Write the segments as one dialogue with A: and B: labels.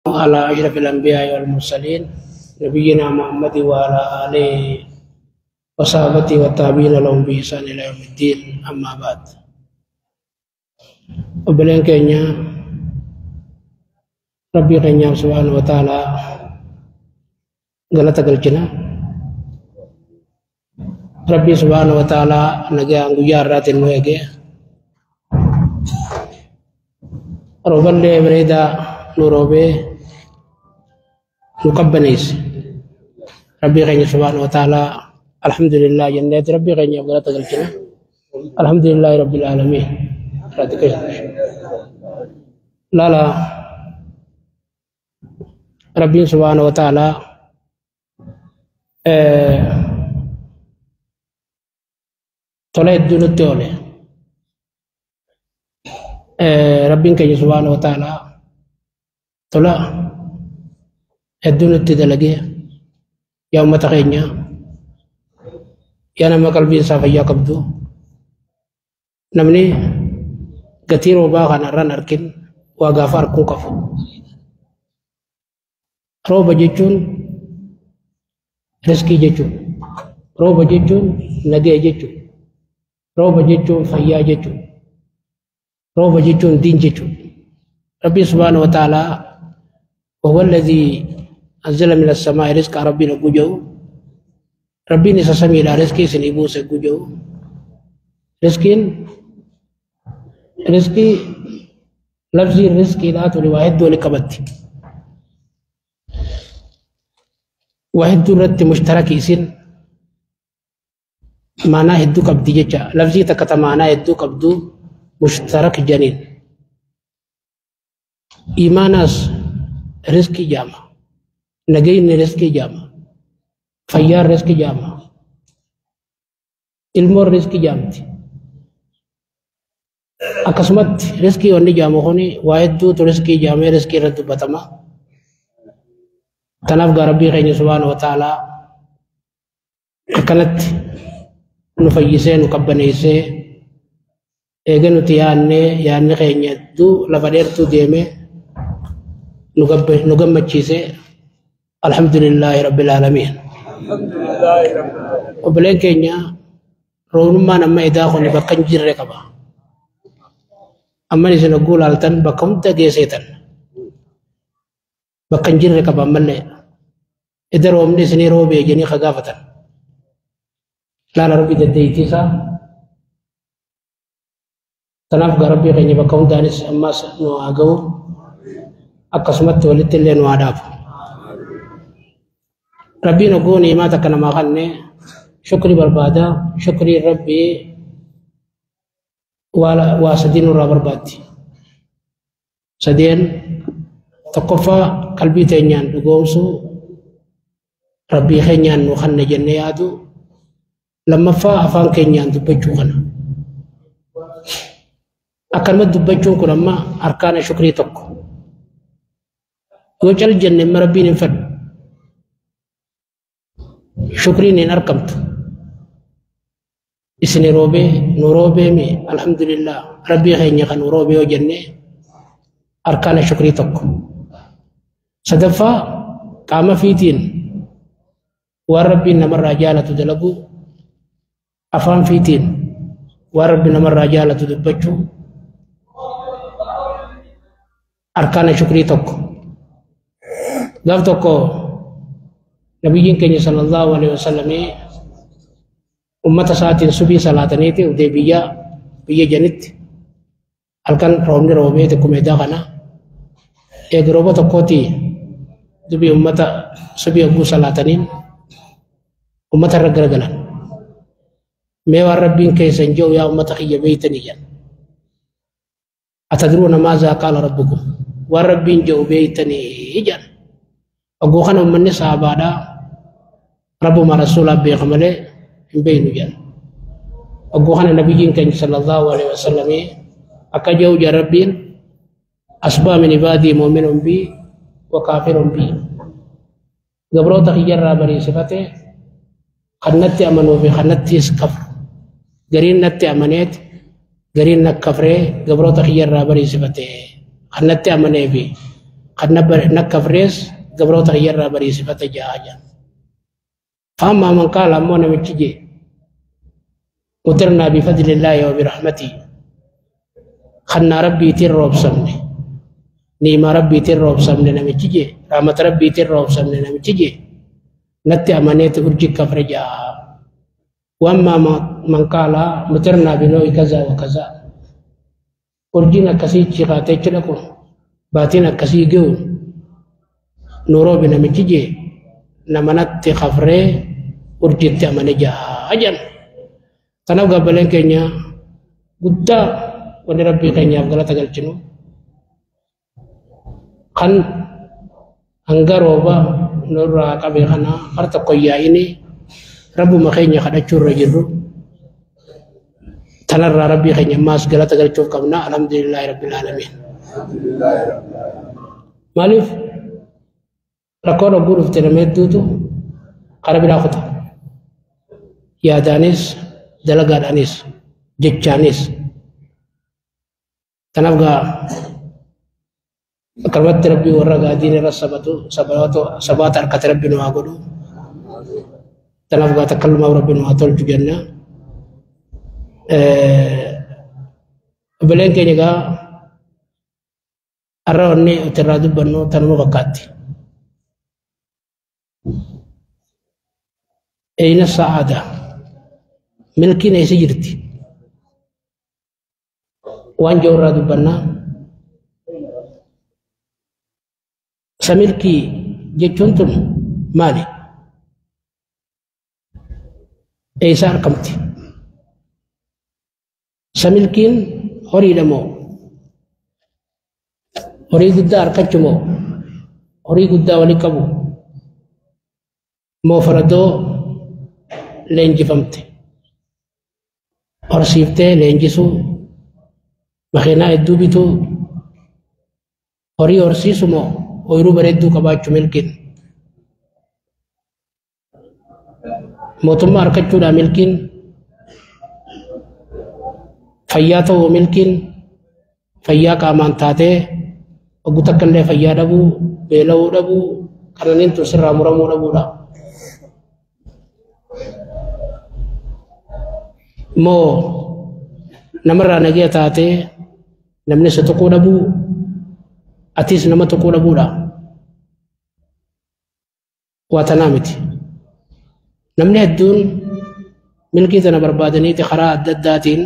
A: على أشرف الأنبياء والمرسلين نبينا محمد وعلى آله وصحبه والتابعين لهم بإحسان إلى يوم الدين أما بعد. Obboleen keenya, Rabbii keenyaaf سبحانه وتعالى galata galchina. Rabbii سبحانه وتعالى nagaan guyyaa har'aatiin nu eege, rooballee bareedaa nu roobee nu qabbaneesse. Rabbii keenya سبحانه وتعالى الحمد لله jenneeti Rabbii keenyaaf galata galchina. الحمد لله رب العالمين. Laala, Rabbiin سبحانه وتعالى tola hedduu nutti oole. Rabbiin keenya سبحانه وتعالى tola hedduu nutti dalagee. Yaa ummata keenya, yaa nama qalbii isaa fayyaa qabdu, namni gatii roobaa kana irraan arkin waa gaafa arguu qabu. Rooba jechuun riskii jechuudha. Rooba jechuun nagaya jechuudha. Rooba jechuun fayyaa jechuudha. Rooba jechuun diin jechuudha. Rabbi سبحانه وتعالى وهو الذي أنزل من السماء رزقا, Rabbiin hogguu jedhu, Rabbiin isa samiidhaa riskii isinii buuse hogguu jedhu, riskiin riskii lafziin riskiidhaa tuni waa hedduu wali qabatti. Waa hedduu irratti mushtaraki isin maanaa hedduu qabdi jecha. Lafzii takka ta maanaa hedduu qabdu mushtarak janiin. Imaanaas riskii jaama. Nagayni riskii jaama. Fayyaan riskii jaama. Ilmoon riskii jaamti. Akkasumatti riskii wanni jaamu kuni waa hedduutu riskii jaamee riskii irratti dubbatama. Kanaaf gaa Rabbii keenya سبحانه وتعالى akkanatti nu fayyisee, nu qabbaneessee, eega nuti yaannee yaanni keenya hedduu lafa dheertuu deemee nu gammachiisee, الحمد لله رب العالمين. Obboleen keenya, roobnummaan amma edaa kun bakka hin jirre qaba. Amman isin hogguu laaltan bakka hunda geesseetan bakka hin jirre qaba ammallee. Eda roobni isinii roobee jedhanii ka gaafatan. Laala, Rabbi dandeettii isaa. Kanaaf gaa Rabbii keenya bakka hundaanis ammas nu haa ga'u, akkasumatti walitti illee nu haa dhaabu. Rabbiin hogguu ni'imaa takka namaa kenne shukrii barbaada. Shukrii Rabbii waa sadii nurraa barbaaddi. Sadeen tokkoffaa, qalbii teenyaan dhugoomsuu, Rabbii keenyaan nu kanne jennee yaadu. Lammaffaa, afaan keenyaan dubbachuu kana. Akkanumatti dubbachuun kun amma arkaana shukrii tokko. Yoo cal jenne amma Rabbiin hin fedhu. Shukriin hin argamtu. Isin roobee, nu roobee mi, الحمد لله, Rabbii keenya kan nu roobee yoo jenne arkaana shukrii tokko. Sadaffaa, qaama fiitiin waan Rabbiin namarraa jaalatu dalaguu, afaan fiitiin waan Rabbi namarraa jaalatu dubbachuu arkaana shukrii tokko. Gaaf tokko nabiyyiin keenya صلى الله عليه وسلم ummata isaatiin subii salaataniiti udee biyya biyya janitti halkan roobni roobee xiqquma edaa kana eega rooba tokkooti dubii ummata subii hogguu salaataniin ummata irra garagalan. Mee waan Rabbiin keessa hin jiru yaa ummata kiyya beeytanii jedhan. أتدرون ماذا قال ربكم, waan Rabbiin jedhu beeytanii jedhan. Hogguu kana ummanni sahabaadhaa Rabbuma rasuulaa beeka malee hin beeynu jedhan. Hogguu kana nabiyyiin keenya صلى الله عليه وسلم akka jedhu jedhan, Rabbiin أصبح من عبادي مؤمن بي وكافر بي, gabroota kiyyarraa bariisifate kan natti amanuu fi kan nattis kafru, gariin natti amaneet gariin na kafree, gabroota kiyyarraa bariisifate kan natti amanee fi Kan nakkafrees gabroota kiyyarraa bariisifate ja'a jedha. Faammaa man qaala ammoo namichi jee mutirnaa bifadlillaahi wa birahmatii kannaa rabbiitiin roobsamne niimaa rabbiitiin roobsamne namichi jee rahmata rabbiitiin roobsamne namichi jee natti amaneeti urji kafre ja'a. Waammaa man qaala mutirnaa binoo'i kazaa wa kazaa urjiin akkasii chiqaatee achi dhaqu baatiin akkasii ga'u nu roobe namichi jee nama natti kafree urjiitti amane ja'a jedhan. Kanaaf gaabbaleen keenya guddaa wanni rabbii keenyaaf galata galchinu kan hanga rooba nurraa qabe kana har tokko yaa'ini rabbuma keenya kadhachuu irra jirru tanarraa rabbii keenya ammaas galata galchuuf qabna. Alhamdulillaahi rabbil aalamiin. Maaliif rakkoon hogguu dhufte nama hedduutu karaa biraa kuta. Yaadaanis, dalagaadhaanis, jechaanis. Kanaaf gaa akkanumatti rabbii warra gaa diin irra sabatu sabaata harkate rabbi nu haa godhu. Kanaaf gaa takkallumaaf rabbi nu haa tolchu jenna. Obboleen keenya gaa har'a wanni nuti irraa dubbannu tanuma fakkaatti. Eyna sa'aada milkiin eessa jirti? Waan jiru irraa dubbannaa. Isa milkii jechuun tun maali? Eessa argamti? Isa milkiin horiidha moo? Horii guddaa argachuu moo? Horii guddaa walii qabu moo faradoo leenjifamte? Horsiiftee leenjisuu, makiinaa hedduu bituu, horii horsiisu moo ooyiruu bareedduu qabaachuu milkiin? Mootummaa argachuudhaa milkiin? Fayyaa ta'uu milkiin? Fayyaa qaamaan taatee oggu takka illee fayyaa dhabuu, beela'uu dhabuu, qananiin tun sirraa muramuu dhabuudha. Moo namarraa nagaya taatee namni si tuquu dhabuu, atis nama tuquu dhabuudha. Waa tanaa miti. Namni hedduun milkii tana barbaadaniiti karaa adda addaatiin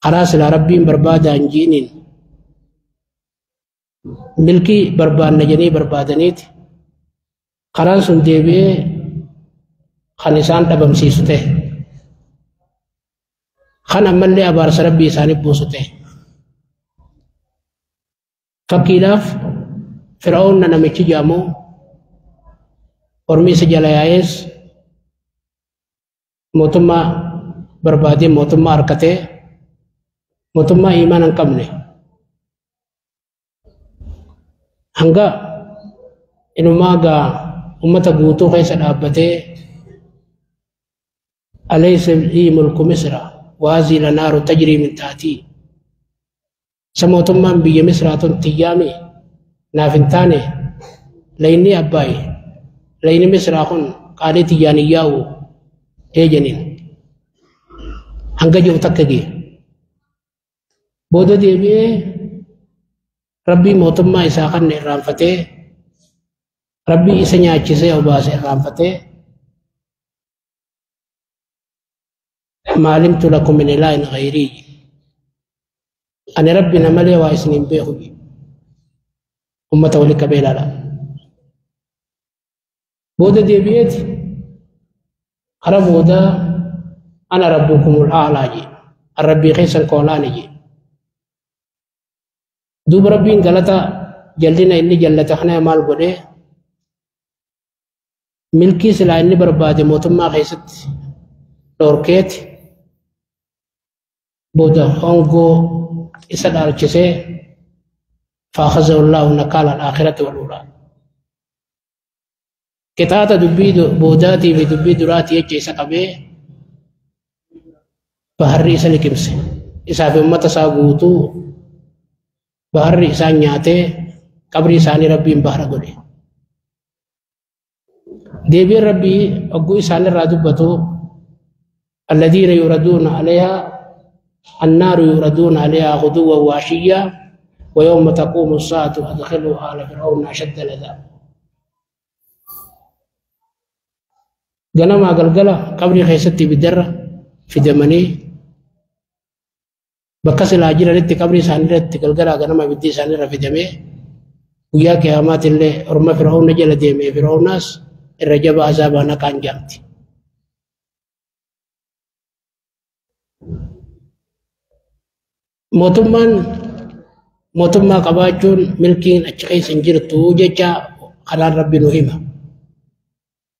A: karaa silaa rabbiin barbaadaan jiiniin milkii barbaanna jedhanii barbaadaniiti karaan sun deebi'ee kan isaan dhabamsiisu ta'e. Kan ammallee abaarsa rabbii isaaniif buusu ta'e. Fakkiidhaaf Fir'aawna namichi jedhamu ormi isa jala yaa'ees mootummaa barbaadee mootummaa harkatee mootummaa imaana hin qabne hanga inumaa gaa ummata guutuu keessa dhaabbatee alaysa lii mulku misra waazii lanaaru tajrii min taatii isa mootummaan biyya misraa tun tiyyaami naaf hin taane layni abbaayi layni misraa kun qaalii tiyyaan hin yaa'u eejaniin hanga jiru takka gee booda deebi'ee rabbii mootummaa isaa kanna irraanfatee rabbii isa nyaachisee obaase irraanfatee maalimtu lakum min ilaahin ghayrii ani rabbi na malee waa isin hin beeku ummata wali qabee ilaala. Booda deebi'eeti kara boodaa ana rabbukumul a'laa jee an rabbii keessan koolaani jee. Duuba rabbiin galata jallina inni jallate kana maal godhee milkii silaa inni barbaade mootummaa keessatti dhorkeeti booda hongoo isa dhaalchisee faakhazahullahu nakaala al-aakhirati wal uulaa. Qixaaxa dubbii boodaatii fi dubbii duraatii jecha isa qabee baharri isa liqimse. Isaa fi uummata isaa guutuu baharri isaan nyaatee Qabrii isaanii Rabbiin bahara godhe. Deebiin Rabbii hogguu isaanirraa dubbatu alladhiina yuuraduuna alayhaa annaaru yuuraduuna alayhaa ghuduwwan wa ashiyyaa wa yawma taquumu as-saa'atu adkhiluu aala fir'aawna ashadda al-'adhaab. Ganamaa galgala qabrii keessatti ibiddarra fidamanii bakka silaa jiranitti qabrii isaanii irratti galgalaa ganama ibiddi isaanii irra fidamee guyyaa qiyaamaatillee orma fir'aawna jala deemee fir'aawnaas irra jabaa azaabaa naqaan jaamti. Mootummaan mootummaa qabaachuun milkiin achi keessa hin jirtu jecha kanaan Rabbi nu hima.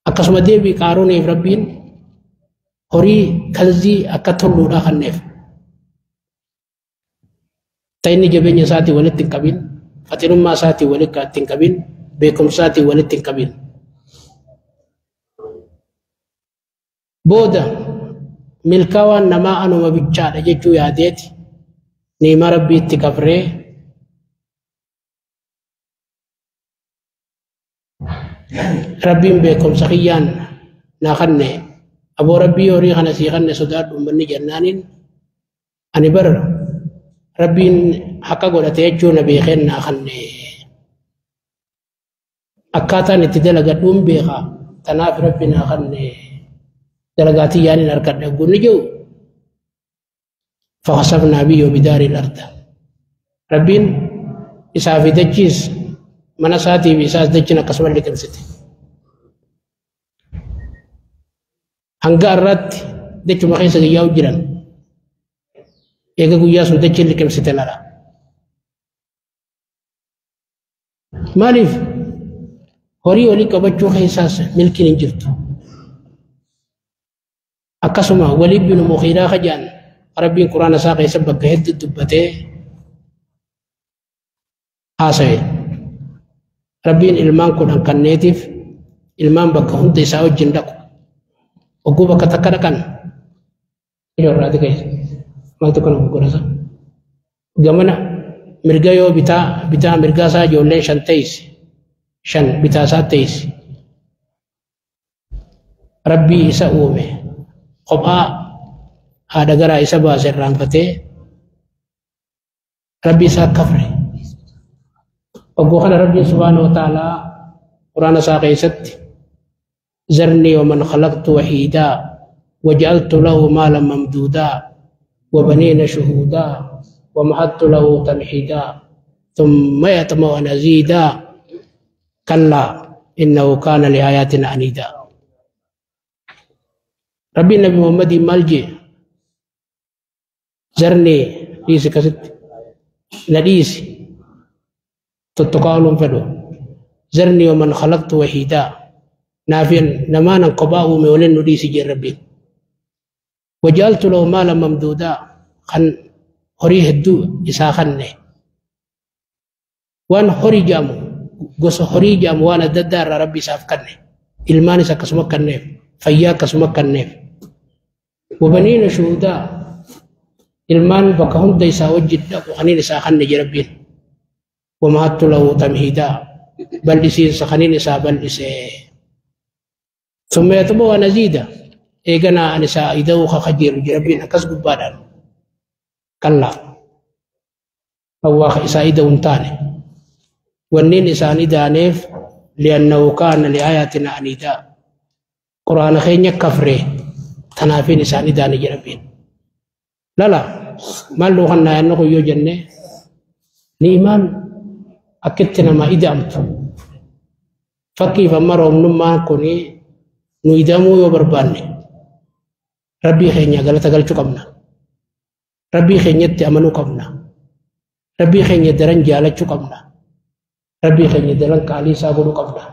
A: Akkasuma deebii Qaaruuniif Rabbiin horii kanzii akka tolluudhaa kenneef. Ta inni jabeenya isaatii walitti hin qabin, faxinummaa isaatii walitti hin qabin, beekumsa isaatii walitti hin qabin. Booda milkaawaan namaa anuma bichaadha jechuu yaadeeti niima Rabbii itti kafree Rabbiin beekumsa kiyyaan naa kanne aboo Rabbii horii kana sii kanne sodaadhu ummanni jennaaniin ani bar Rabbiin haqa godhate jechuu na beekeen naa kanne akkaataan itti dalagadhuun beeka tanaaf Rabbi naa kanne dalagaatii yaaniin harkadhe ogguun jiru fakhasafnaa bihi wa bidaari al-arda. Rabbiin isaa fi dachiis mana isaatii fi isaas dachiin akkasuma liqimsite. Hanga har'aatti dachuma keessa guyyaa jiran eega guyyaa sun dachiin liqimsite lala. Maaliif horii olii qabachuu keessaas milkiin hin jirtu. Akkasuma Waliid bin Mughiiraa kajaan Rabbiin Quraana isaa keessa bakka hedduu dubbatee haasa'e. Rabbiin ilmaan 10 kanneetiif ilmaan bakka hunda isaa wajjin dhaqu. Hogguu bakka takka dhaqan irraati keessa maaltu kana gurgurasa. Gamana mirga yoo bitaa bitaa mirgaa isaa ijoolleen 5 teessi 5 bitaa isaa teessi. Rabbii isa uume kophaa haadha garaa isa baase irraanfatee Rabbii isaa kafre. Hogguu kana Rabbiin subhaanahu wa ta'aalaa Quraana isaa keessatti zarnii waman khalaqtu wahiidaa waja'altu lahu maalan mamduudaa wabaniina shuhuudaa wamahattu lahu tamhiidaa thumma yatma'u an aziidaa kallaa innahu kaana liaayaatina aniidaa. Rabbiin Nabi Muhammadiin maal jee? Zarnii dhiisi akkasitti na dhiisi tuttuqaa ooluun fedhu. Zarnii waman khalaqtu wahiidaa naafin namaanan kophaa uume waliin nu dhiisi jee Rabbiin. Waja'altu lahu maalan mamduudaa kan horii hedduu isaa kanne. Waan horii jedhamu gosa horii jedhamu waan adda addaa irraa Rabbi isaaf kanne. Ilmaanis akkasuma kanneef fayyaa akkasuma kanneef. Wabaniina shuhudaa ilmaan bakka hunda isaa wajjin dhaqu kaniin isaa kanne jee Rabbiin. Wamahattu lahu tamhiidaa bal'isiinsa kaniin isaa bal'isee. Thumma yatma'u an aziida eeganaa an isaa ida'uu kajeelu jee Rabbiin akkas gubbaadhaan. Kallaa awwaaqa isaa ida'uu hin taane. Wanniin isaan idaaneef li'annahu kaana li'aayaatina aniidaa. Quraana keenya kafree tanaafiin isaan idaane jee Rabbiin. Lala maal nuu kannaa yaannu kun yoo jenne ni'imaan akkitti nama ida'amtu. Fakkiif amma roobnummaan kun nu ida'amuu yoo barbaanne Rabbii keenya galata galchuu qabna. Rabbii keenyatti amanuu qabna. Rabbii keenya daran jaalachuu qabna. Rabbii keenya daran qaalii isaa godhuu qabna.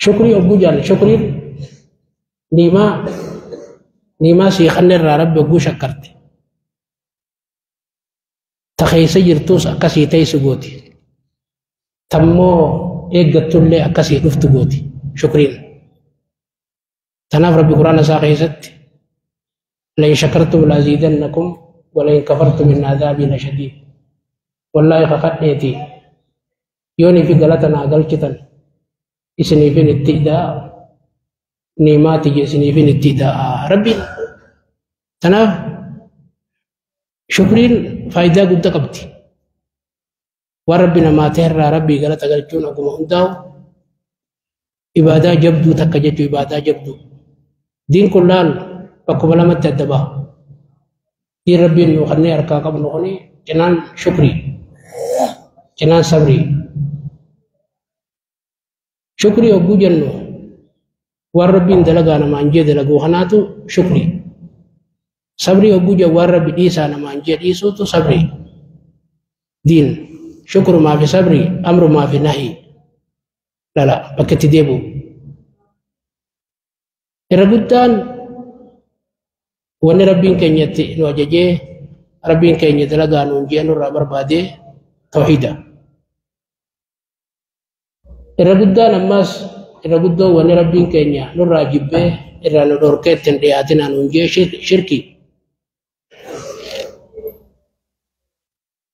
A: Shukrii ogguu jaalladha. Shukriin niimaa sii kanne irraa Rabbi ogguu shakkarte. Ta keessa jirtus akkasii teessu gooti. Tammoo eeggattullee akkasii dhuftu gooti. Shukriin. Tanaaf Rabbi Quraana isaa keessatti la in shakartum la aziidannakum wa la in kafartum inna adhaabii la shadiid. Wallaahi kakadheeti yoonii fi galata naa galchitan isiniifin itti ida'a, niimaati isiniifin itti ida'a Rabbiin. Tanaaf shukriin faayidaa guddaa qabdi. Waan Rabbi namaa ta'e irraa Rabbii galata galchuun akkuma hundaa'u ibaadaa jabduu takka jechuu, ibaadaa jabduu. Diin kun laal bakkuma lamatti adda baha. Diin Rabbiin nu kanneen harkaa qabnu kuni cinaan shukrii, cinaan sabrii. Shukrii hogguu jennu waan Rabbiin dalagaa namaan jee dalaguu kanaatu shukrii. Sabrii hogguu jennu waan Rabbi dhiisaa namaan jee dhiisuutu sabrii. Diin shukrumaa fi sabrii, amrumaa fi nahii. Lala bakka itti deebi'u. Irra guddaan wanni Rabbiin keenyatti nu ajajee, Rabbiin keenya dalagaa nuun jee nurraa barbaadee tawhiida. Irra guddaan ammas irra guddoo wanni Rabbiin keenya nurraa jibbee irraa nu dhorkee ittiin dhiyaatinaa nuun jee shirkii.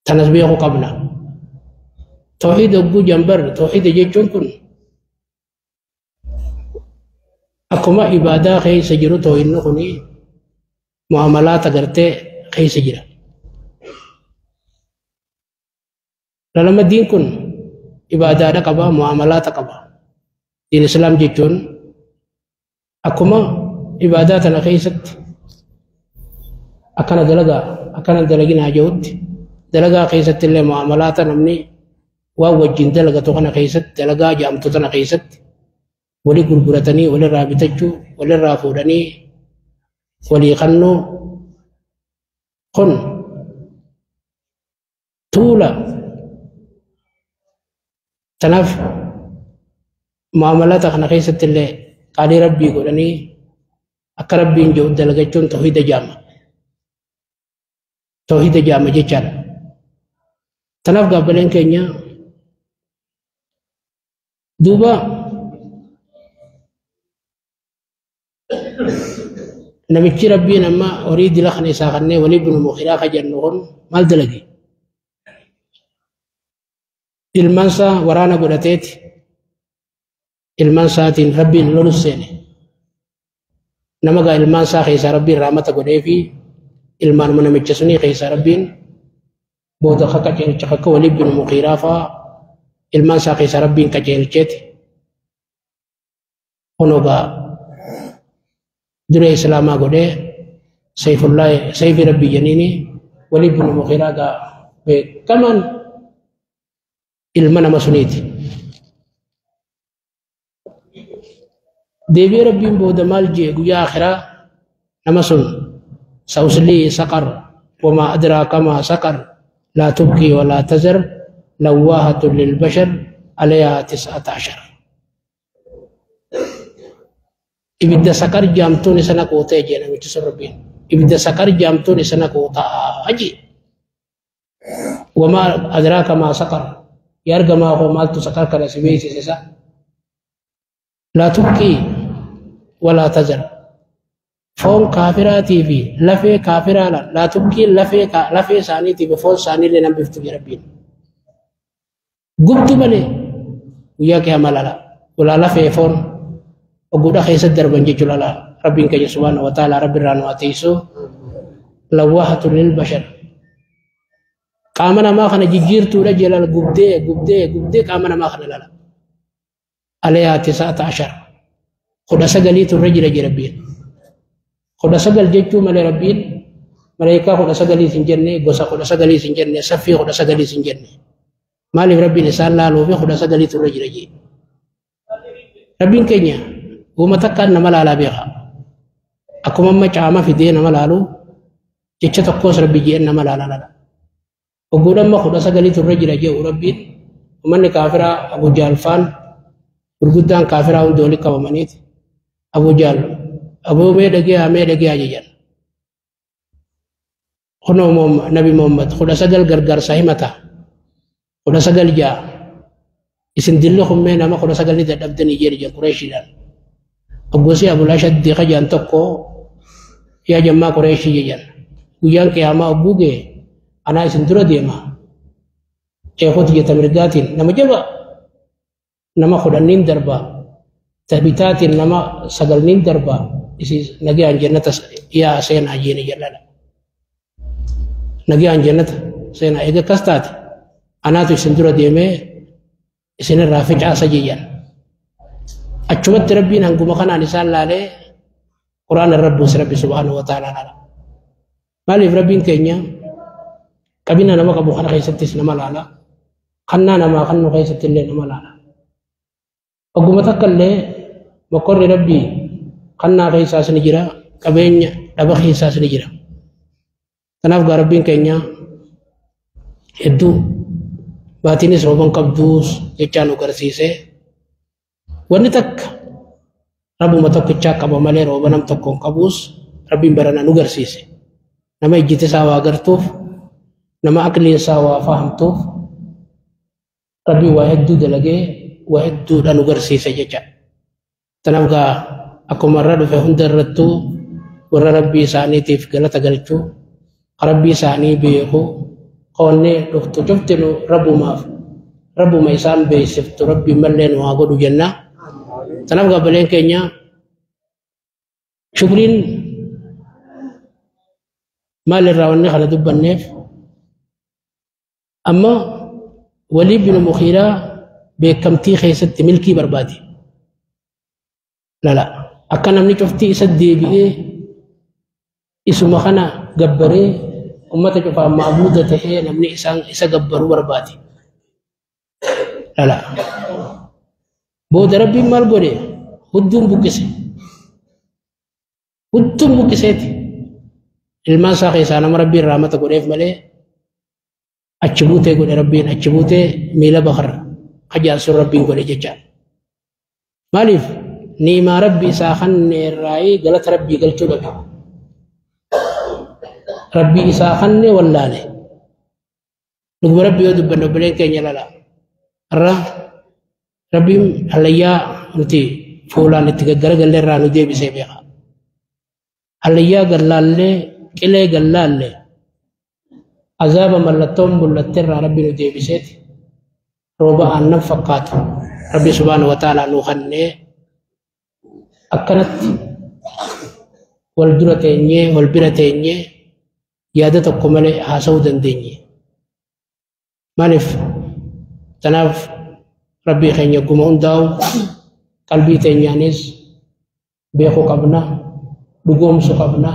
A: Tanas beekuu qabna. Tawhiida hogguu jambar, tawhiida jechuun kun akkuma ibaadaa keessa jiru tawhiidni kuni muamalaata gartee keessa jira. Lalama diin kun ibaadaadha qaba, muamalaata qaba. Diin Islaam jechuun akkuma ibaadaa tana keessatti akkana dalagaa akkana dalaginaa jirutti dalagaa keessatti illee muamalaata namni waan wajjin dalagatu kana keessatti, dalagaa jaamtu tana keessatti walii gurguratanii, walirraa bitachuu, walirraa fuudhanii, walii kennuu kun tuula. Tanaaf muamalaata kana keessatti illee qaalii Rabbii godhanii akka Rabbiin jedhu dalagachuun tawhiida jaama. Tawhiida jaama jechaadha. Tanaaf gaabbaleen keenya duuba namichi Rabbiin amma horii dila kana isaa kannee walii bunu mukiraa ka jennu kun maal dalage? Ilmaansaa waraana godhateeti ilmaan isaatiin Rabbiin lolus seene. Nama gaa ilmaan isaa keessaa Rabbiin rahmata godhee fi ilmaanuma namicha sunii keessaa Rabbiin booda akka qajeelcha akka walii bunu mukiraa fa'aa ilmaan isaa keessaa Rabbiin qajeelcheeti. Kunoo gaa duree Islaamaa godhee Seefullaa Seefii Rabbii jeniini walii bunu mukiraa gaa beekamaan ilma nama suniiti. Deebi'ee Rabbiin booda maal jee guyyaa akhiraa nama sun sa'uslii saqar wamaa adraaka maa saqar laa tubqii walaa tazar lawwaahatun lilbashar alayhaa 19. Ibidda saqar jaamtuun isa naquu ta'e jee namichi sun Rabbiin. Ibidda saqar jaamtuun isa naquu ta'a jee. Wamaa adraaka maa saqar yaa ergamaa koo maaltu saqar kana si beeksise isa? Laa tubqii walaa tazar foon kaafiraatii fi lafee kaafiraa laa tubqii lafee isaaniitii fi foon isaaniillee nan biftu jee Rabbiin. Gubdu malee guyyaa qiyaamaa lala walaa lafee foon ogguudha keessatti darban jechuu lala Rabbiin keenya subhaanahu wa ta'ala Rabbi irraa nu haa tiisu. Lawwaahatun lil bashar qaama namaa kana jijjiirtuudha jee lala gubdee gubdee gubdee qaama namaa kana lala. Alayhaa 19 19 irra jira jee Rabbiin. 19 jechuu malee Rabbiin malaayikaa 19 hin jenne, gosa 19 hin jenne, saffii 19 hin jenne. Maaliif Rabbiin isaan laaluu fi 19 irra jira jee? Rabbiin keenya uuma takkaan nama laalaa beeka. Akkuma amma caama fidee nama laalu jecha tokkos Rabbi jeen nama laalaa laala. Ogguudha amma 19 irra jira jee Rabbiin uummanni kaafiraa Abu Jahl faan gurguddaan kaafiraa hundi walitti qabamaniiti. Abu Jahl aboo mee dhageeyaa mee dhageeyaa jedhan. Kunoo Nabi Muhammad 19 gargaarsa himata. 19 ja'a. Isin dilli kun mee nama 19 ni dadhabdanii jedhi jedhan Qureeshiidhaan. Oggosii Abul Ashaddi kajaan tokko yaa jammaa Qureeshii jedhan. Guyyaan qiyaamaa ogguu ga'e anaa isin dura deema. Ceekoo tiyya mirgaatiin nama jaba nama 10 darba, tabitaatiin nama 9 darba, isis nagaan jannata yaa seenaa jeeni jallala. Nagaan jannata seenaa eega akkas taate anaatu isin dura deemee isinirraa ficaasa jeyyan. Achumatti Rabbiin hanguma kanaan isaan laalee Qur'aana irra buuse Rabbi subhaanahu wa ta'ala laala. Maaliif Rabbiin keenya qabina nama qabu kana keessattis nama laala, kannaa namaa kannu keessatti illee nama laala. Ogguma takka illee mokorri Rabbii kannaa keessaas ni jira, qabeenya dhaba keessaas ni jira. Kanaaf gaa Rabbiin keenya hedduu baatiinis rooban qabduus jechaa nu garsiise. Wanni takka Rabbuma tokkichaa qaba malee rooba nam tokko hin qabuus Rabbiin barana nu garsiise. Nama ijjiti isaa waa gartuuf, nama aqliin isaa waa fahamtuuf Rabbiin waa hedduu dalagee waa hedduudha nu garsiise jecha. Kanaaf gaa akkuma irra dhufe hunda irrattuu warra Rabbii isaaniitiif galata galchuu, Rabbii isaanii beeku, qoonni dhuftu cufti nu Rabbumaaf Rabbuma isaan beeksiftu Rabbiin mallee nu haa godhu jenna. Kanaaf gaa baleen keenya shukriin maal irraa wanni kana dubbanneef amma Waliid bin Mughiiraa beekamtii keessatti milkii barbaade. Lala akka namni cuftii isa deebi'ee isuma kana gabbaree ummata cufaan maabuuda ta'ee namni isaan isa gabbaruu barbaade. Lala booda Rabbiin maal godhe? Hudduun buqqise. Hudduun buqqiseeti. Ilmaan isaa keessaa nama Rabbiin rahmata godheef malee achi buutee godhe Rabbiin, achi buutee miila bakar hajaan sun Rabbiin godhe jecha. Maaliif? Ni'imaa Rabbi isaa kanneerraayii galata Rabbii galchuu dhabe. Rabbii isaa kannee wallaale. Dhuguma Rabbi yoo dubbanne obboleen keenya lala. Har'a Rabbiin hallayyaa nuti fuulaan itti gaggaragallee irraa nu deebisee beeka. Hallayyaa gallaallee qilee gallaallee azaaba mallattoon mul'atte irraa Rabbi nu deebiseeti rooba aannan fakkaatu Rabbi subhaanahu wa ta'aalaa nu kennee akkanatti wal dura teenyee wal bira teenyee yaada tokko malee haasa'uu dandeenye. Maaliif? Tanaaf Rabbii keenya guma hundaa'u qalbii teenyaanis beekuu qabna, dhugoomsuu qabna,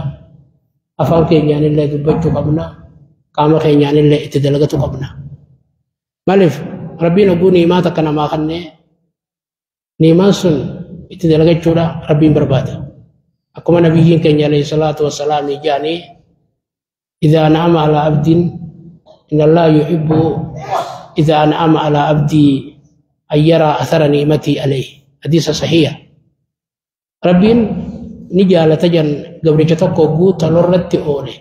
A: afaan keenyaanillee dubbachuu qabna, qaama keenyaanillee itti dalagatu qabna. Maaliif? Rabbiin hogguu ni'imaa takka namaa kennee ni'imaan sun itti dalagachuudha Rabbiin barbaada. Akkuma nabiyyiin keenya alayhi salaatu wassalaam jedhanii إذا أنعم على عبد إن الله يحب إذا أنعم على عبدي أن يرى أثر نعمتي عليه. حديث صحيح. ربين نجال تجن قبل تكو قوت لرت أولي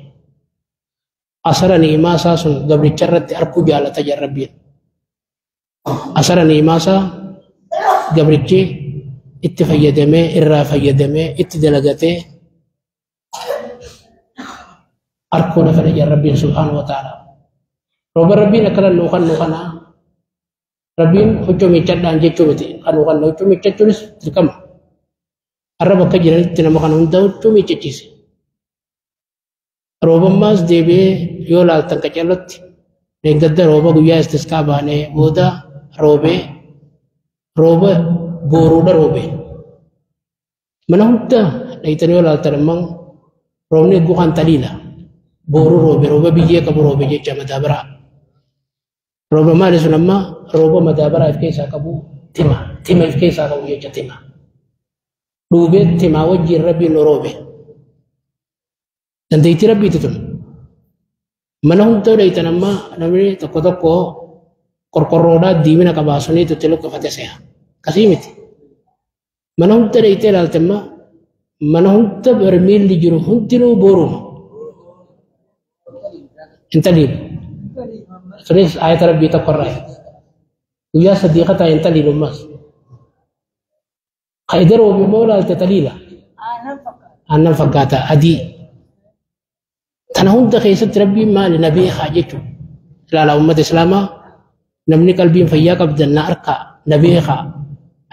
A: أثر نعمة ساسن قبل ترت أركو جال تجن ربين أثر نعمة سا قبل اتفيدمي إرى فيدمي اتدلقتي أركونا فرجا ربين سبحانه وتعالى. روب ربين أكلا نوخن نوخنا ربين هجومي تشدان جتشومتي كانوا كانوا هجومي تشدونس تركم الرب كجرا تنا مكان هندا هجومي تشيس روب ماس دبي يولا تنكجلت لينقدر روب قويا استسقى بانه بودا روبه روب بورودا روبه من هندا ليتني يولا ترمن روبني قوان تليلا بورو روبه روبه بيجي كبو روبه جي مدابرا روبه مالي سنما روبه مدابرا افكيسا كبو تما تما افكيسا كبو جي تما روبه تما وجي ربي نروبه دنديتي ربي تتون منهم تولي تنما نمري تكو تكو قرقرودا ديمنا كباسوني تتلوك فتسيها كسيمتي منهم تولي تلالتما منهم تبرميل لجرو هنتلو بورو انتليل سنيس آية ربي تقرأ ويا صديقتها انتليل ماس قيدروا بمولا التتليلة أنا فقاتا أدي تنهون تخيست ربي ما لنبي خاجته لا لا أمة إسلاما Namni qalbiin fayyaa qabdan na arkaa na beekaa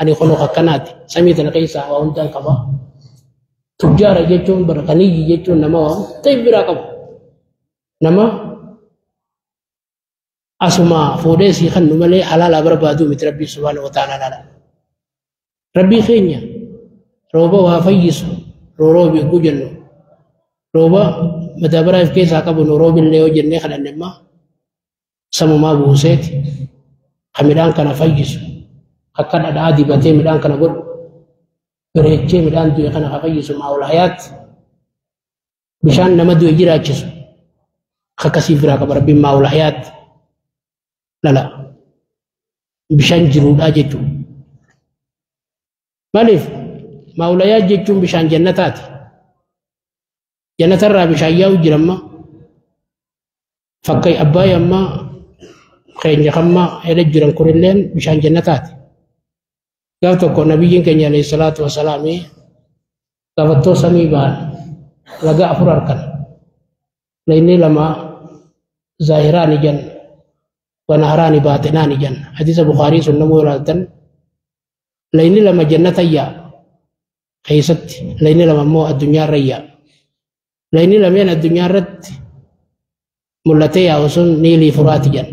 A: ani kunoo akkanaati samii tana keessaa waa hundaan qaba. Tujjaara jechuun bara ganiyyi jechuun nama waa hunda biraa qabu. Nama asuma fuudhee sii kennu malee halaalaa barbaaduu miti Rabbii subhaanahu wa ta'ala laala. Rabbii keenya rooba waa fayyisu roobi yogguu jennu rooba madaabaraa if keessaa qabu nu roobillee yoo jennee kadhanne immoo samumaa buuseeti ka midhaan kana fayyisu akka dhadhaa dibatee midhaan kana godhu bareechee midhaan du'e kana ka fayyisu maa'ul hayaat bishaan nama du'e jiraachisu akkasii biraa qaba Rabbiin maa'ul hayaat lala bishaan jiruudhaa jechuudha. Maaliif maa'ul hayaat jechuun bishaan jannataati. Jannatarraa bishaan yaa'u jira amma fakkai abbaay amma keenya kamma hela jiran kunilleen bishaan jannataati. Gaaf tokko nabiyyiin keenya alayhi salaatu wasalaami gaafattoo samii ba'an laga afur harkan. Layni lama zaahiraani jan wa naharaani baatinaani jan. Hadiisa Bukaarii sun namuu ilaaltan layni lama jannata yaa keessatti layni lama immoo addunyaarra yaa. Layni lameen addunyaa irratti mul'atee yaa'u sun niilii furaati jan.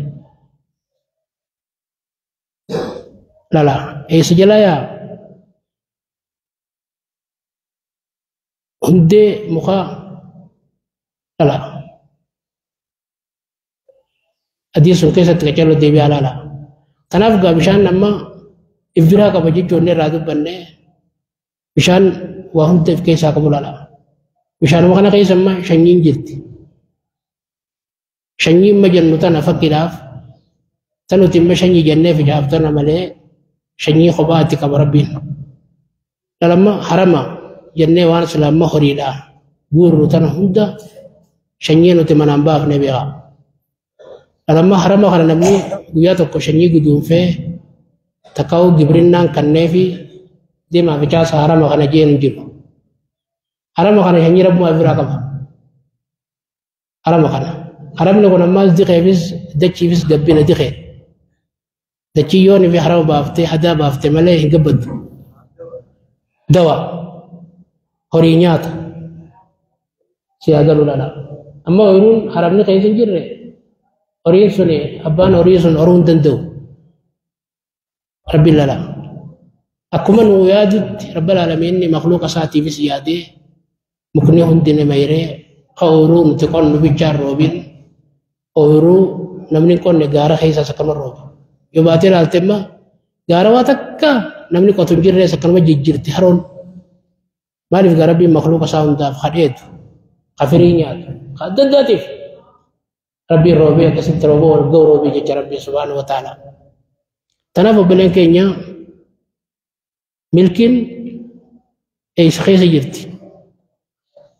A: Lala eessa jala yaa hundee mukaa lala adii sun keessatti qacaroo deebi'aa laala. Kanaaf gaa bishaan amma if biraa qaba jechuun irraa dubbanne bishaan waa hunda if keessaa qabu laala. Bishaanuma kana keessa amma shanyiin jirti. Shanyii amma jennu tana fakkiidhaaf tan nuti amma shanyii jennee fijaaf tana malee shanyii kophaatti qaba Rabbiin. Lalamma harama jennee waan sila amma horiidha guurru tana hunda shanyii nuti manaan baafne beekaa. Lalamma harama kana namni guyyaa tokko shanyii guduunfee takkaa'uu gibrinnaan kanneefi deemaa ficaasa harama kana jeen hin jiru. Harama kana shanyii rabbumaa biraa qaba. Harama kana. Haramni kun ammaas diqeefis dachiifis gabbina diqee. Dachii yoon fi harama baaftee hadaa baaftee malee hin gabbaddu. Dawa horii nyaata si haa galu lala. Amma ooyiruun haramni keessa hin jirre horiin sun abbaan horii sun horuu hin danda'u. Rabbiin lala. Akkuma nu yaadutti rabbal aalamiinni makluuqa isaatiifis yaadee mukni hundi nama hiree ka ooyiruu nuti qonnu bichaan roobin ooyiruu namni hin qonne gaara keessaas akkanuma rooba. Yoo baatee ilaalte immoo gaara waa takka namni qotu hin jirres akkanuma jijjiirti haroon. Maaliif gaa Rabbiin makluuqa isaa hundaaf kadheetu ka firii nyaatu ka adda addaatiif Rabbiin roobee akkasitti roobee wal ga'u roobee jecha Rabbiin subhaanahu wa ta'ala. Tanaaf obboleen keenya milkiin eessa keessa jirti?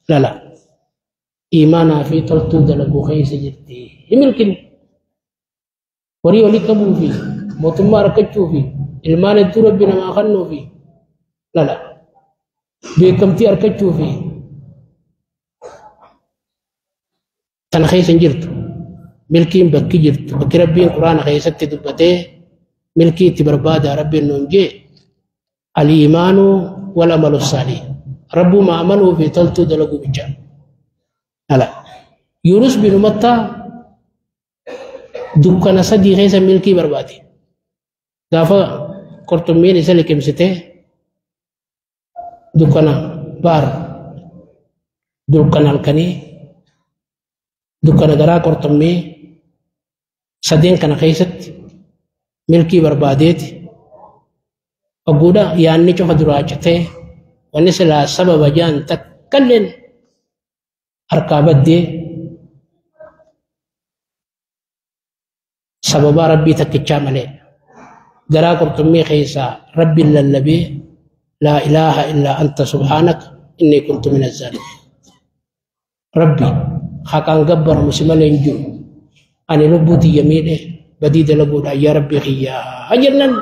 A: Lala iimaanaa fi toltuu dalaguu keessa jirti. Milkiin horii olii qabuu fi mootummaa argachuu fi ilmaan hedduu Rabbi namaa kennuu fi lala beekamtii argachuu fi tana keessa hin jirtu. Milkiin bakki jirtu bakki Rabbiin Quraana keessatti dubbatee milkii itti barbaada Rabbiin nuun jee al-iimaanu wal amalu saalih. Rabbuma amanuu fi toltuu dalaguu bicha. Lala Yunus bin Mattaa dukkana sadii keessa milkii barbaade. Gaafa qurxummiin isa liqimsitee dukkana baar dukkana halkanii dukkana garaa qurxummii sadeen kana keessatti milkii barbaadeeti. Ogguudha yaanni cufa duraa citee wanni silaa sababa jaan takkalleen harkaa baddee sababaa Rabbii takkichaa malee garaa qurxummii keessaa Rabbiin lallabee laa ilaaha illaa anta subhaanaka inni kuntu min azzaalimiin. Rabbi haqaan gabbaramu si malee hin jiru. Ani lubbuu tiyya miidhe badii dalaguudhaan yaa Rabbii kiyyaa jennan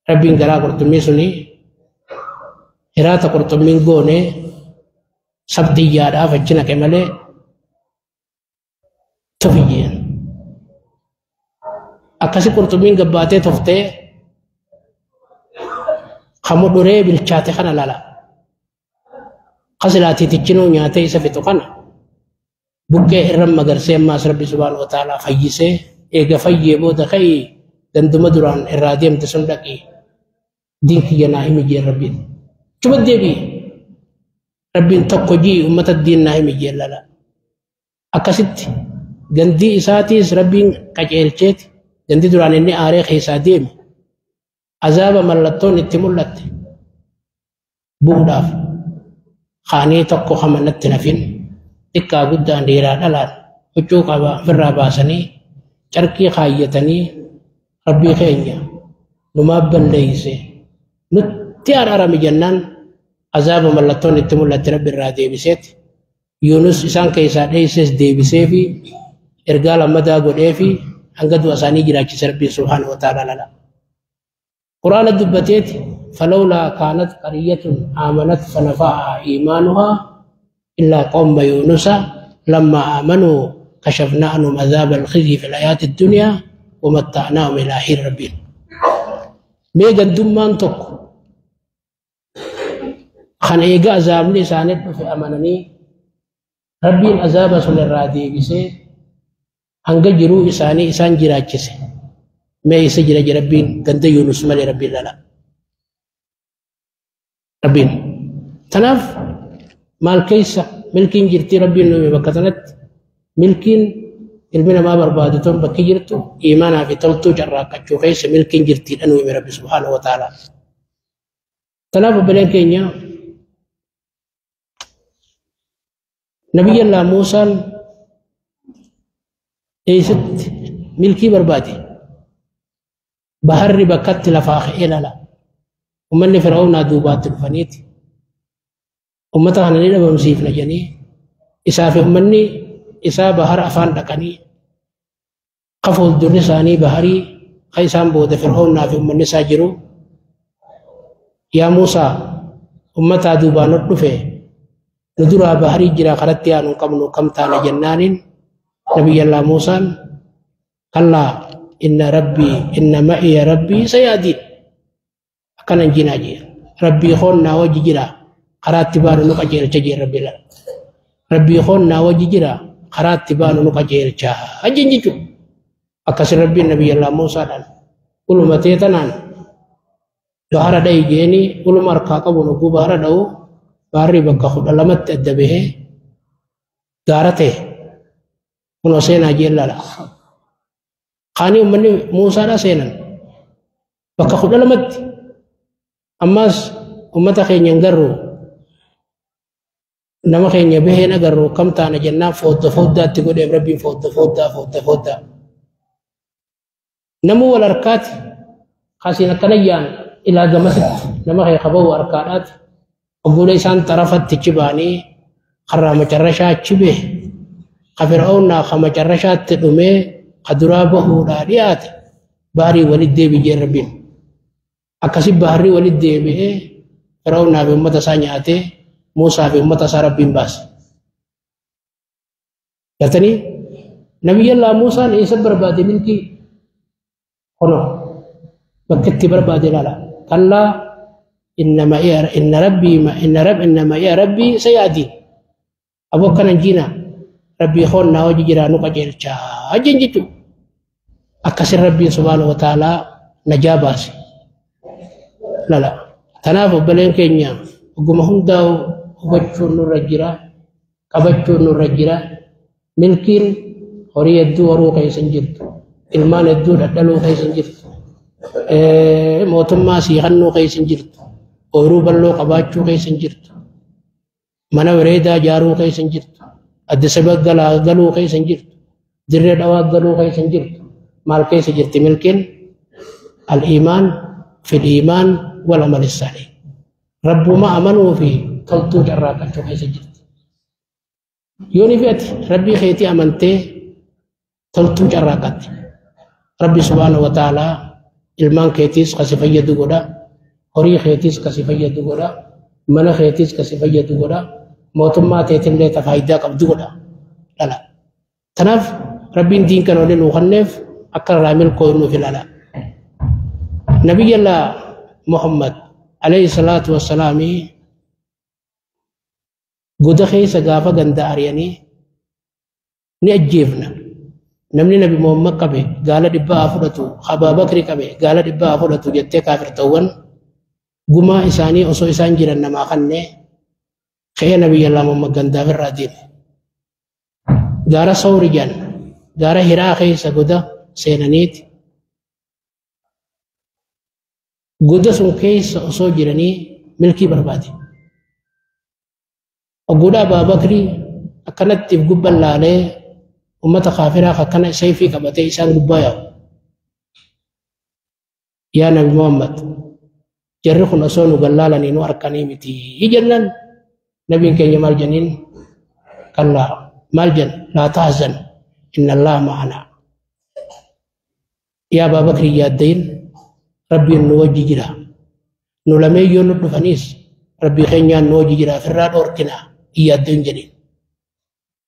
A: Rabbiin garaa qurxummii suni hiraata qurxummiin goone sabxiyyaadhaaf achi naqe malee tufi jeen. Akkasi qurxummiin gabbaatee toftee kamudhuree bilchaate kana lala. Qasilaatiitichinuu nyaatee isa fixu kana buqqee irra magarsee ammaas Rabbi subhaanahu wa ta'aalaa fayyisee eega fayyee booda ka'ii ganduma duraan irraa deemte sun dhaqii diin kiyya naa himi jeen Rabbiin. Chuma deebi'i. Rabbiin tokko jii uummata diin naa himi jeen lala. Akkasitti gandii isaatiis Rabbiin qajeelcheeti gandi duraan inni aaree keessaa deeme azaaba mallattoon itti mul'atte bu'uudhaaf kaanii tokko hama natti nafin xiqqaa guddaan dhiiraa dhalaan huccuu qaba ofirraa baasanii carqii kaayyatanii Rabbii keenya numaa balleeyse nutti araarami jennaan azaaba mallattoon itti mul'atte Rabbi irraa deebiseeti. Yunus isaan keessaa dheesses deebisee fi ergaa lammadaa godhee fi hanga du'a isaanii jiraachise Rabbiin subhaanahu wa ta'ala lala. Quraana dubbateeti falawlaa kaanat qaryatun aamanat fanafa'ahaa iimaanuhaa illaa qawma yunusa lammaa aamanuu kashafnaa anhum azaaba alkhizyi fil hayaati dunyaa wamatta'naahum ilaa hiin Rabbiin. Mee gandummaan tokko kan eega azaabni isaanii dhufe amananii Rabbiin azaaba sun irraa deebisee hanga jiruu isaanii isaan jiraachise. Mee isa jira jira Rabbiin ganda Yunus malee Rabbiin lala. Rabbiin. Tanaaf maal keessa milkiin jirtii Rabbiin nuyi bakka tanatti milkiin ilmi namaa barbaadu tun bakki jirtu iimaanaa fi toltuu carraaqqachuu keessa milkiin jirtiidha nuyi Rabbi subhaanahu wa ta'ala. Tanaaf obboleen keenya Nabiyyallaa Muusaan eessatti milkii barbaade? Baharri bakkatti lafaa ka'ee lala. Uummanni Fir'aawnaa duubaatti dhufaniiti. Uummata kana ni dhabamsiifna jedhanii isaa fi uummanni isaa bahara afaan dhaqanii ka fuuldurri isaanii baharii ka isaan booda Fir'aawnaa fi uummanni isaa jiru. Yaa Muusaa uummataa duubaan ol dhufe nu duraa baharii jira karatti yaanu hin qabnu kam taana jennaaniin Nabiyyallaa Muusaan kallaa inna rabbii inna ma'iya rabbii sayaadiin akkana hin jinaa jee rabbii koon naa wajji jira karaatti baanu nu qajeelcha jee rabbi lala rabbii koon naa wajji jira karaatti baanu nu qajeelcha jeen jechuudha akkasin rabbiin Nabiyyallaa Muusaadhaan ulumatee tanaan bahara dha'i jeeni uluma harkaa qabuun hogguu bahara dha'u baharri bakka 12tti adda bahee gaara ta'e kunoo seenaa jeen lala. Kaanii uummanni Muusaadhaa seenan bakka 12tti ammas uummata keenya hin garru nama keenya baheen agarru kam taana jennaan foodda fooddaatti godheef Rabbiin foodda fooddaa foodda fooddaa. Namuu wal harkaati kasiin akkana yaan ilaa gamasitti nama kee qabawu harkaadhaati ogguulee isaan xarafatti achi ba'anii karraa macarrashaa achi bahe ka Fir'aawnaa ka macarrashaatti dhumee ka duraa bahuudhaa dhiyaate baharii walitti deebi jeen Rabbiin. Akkasi baharri walitti deebi'ee Fir'aawnaa fi uummata isaa nyaatee Muusaa fi uummata isaa Rabbiin baase. Gartanii Nabiyyallaa Muusaan eessa barbaade milkii? Kunoo bakki itti barbaade ilaala. Kallaa inna ma'iya inna rabbii inna rab inna ma'iya rabbii sayaadiin. Aboo akkana hin jiinaa rabbii koon naa wajji jiraa nu qajeelchaa jeen jechuudha. Akkasin Rabbiin subhaanahu wa ta'aalaa najaa baase. Lala. Tanaaf obboleen keenya oguma hundaa'u hubachuun nurra jira. Qabachuun nurra jira. Milkiin horii hedduu horuu keessa hin jirtu. Ilmaan hedduu dhadhaluu keessa hin jirtu. Mootummaa siikannuu keessa hin jirtu. Ooyiruu bal'oo qabaachuu keessa hin jirtu. Mana bareedaa ijaaruu keessa hin jirtu. Addis Ababa galuu keessa hin jirtu. Dirree Dhawaa galuu keessa hin jirtu. Maal keessa jirti milkiin? Al-iimaan fil iimaan wal amal saalih. Rabbuma amanuu fi toltuu carraaqqachuu keessa jirti. Yoo ni fe'ate Rabbii keetii amantee toltuu carraaqqatte. Rabbi subhaanahu wa ta'aalaa ilmaan keetiis kasi fayyadu godha. Horii keetiis kasi fayyadu godha. Mana keetiis kasi fayyadu godha. Mootummaa teetillee ta faayidaa qabdu godha. Dhala. Tanaaf Rabbiin diin kana waliin nuu kenneef Akka irraa milkooynuuf ilaala. Nabiyyallaa Muhammad alayhi salaatu wassalaamii goda keessa gaafa ganda ari'anii ni ajjeefna. Namni Nabi Muhammad qabe gaala 100 haa fudhatu, Abaa Bakri qabe gaala 100 haa fudhatu jettee kaafirtawwan gumaa isaanii osoo isaan jiran namaa kannee ka'ee Nabiyyallaa Muhammad gandaaf irraa deeme. Gaara Sawri jedhan gaara Hiraa keessa goda seenaniiti. Goda sun keessa osoo jiranii milkii barbaade. Ogguudha Abaa Bakri akkanatti if gubban laalee ummata kaafiraa akkana sayfii qabatee isaan gubbaa yaa'u. Yaa Nabi Muhammad, jarri kun osoo nu gallaalanii nu harkanii miti jennaan nabiin keenya maal jenniin? Kallaa, maal jenna? Laa tahzan, inna Allaha ma'anaa. Yaa Abaa Bakri, yaaddayin, Rabbiin nu wajji jira. Nu lameen yoo nu dhufaniis Rabbii keenyaan nu wajji jira, ofirraa dhoorkina, hin yaaddayin jedhin.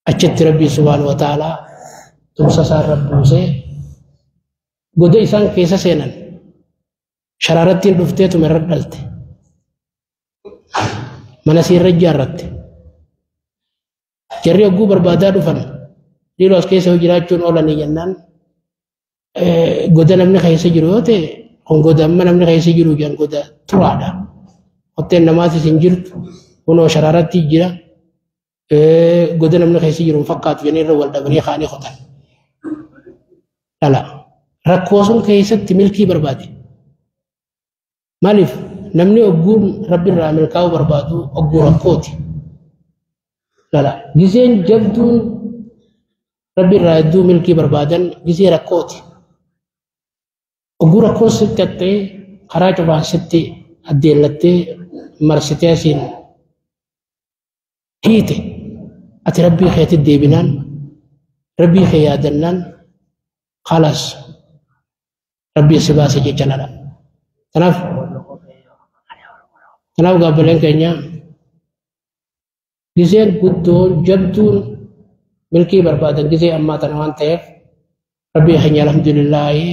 A: Achitti Rabbii subhaanahu wa ta'aalaa tumsa isaa irra buusee goda isaan keessa seenan sharaarattiin dhufteetuma irra dhalte. Mana isii irra ijaarratte. Jarri hogguu barbaadaa dhufan dhiiroo as keessa jiraachuun oolanii jennaan goda namni keessa jiru yoo ta'e kun goda amma namni keessa jiru jedhan goda turaadha. Qotteen namaatis hin jirtu, kunoo sharaaratti jira. Goda namni keessa jiru hin fakkaatu jedhanii irra wal dhabanii kaanii qotan. Dhala. Rakkoo sun keessatti milkii barbaade. Maaliif namni ogguun Rabbi irraa milkaa'uu barbaadu ogguu rakkooti. Lala. Gizeen jabduun Rabbi irraa hedduu milkii barbaadan gizee rakkooti. Ogguu rakkoon sitti haxxee karaa cufaan sitti addeellattee marsitee asiin hiite ati Rabbii keetti deebinaan, Rabbii kee yaadannaan, khalaas Rabbii si baase jecha lala. Kanaaf gaabbileen keenya gizeen guddoon jabduun milkii barbaadan gizee ammaa tana waan ta'eef Rabbii keenya alhamdulillaahi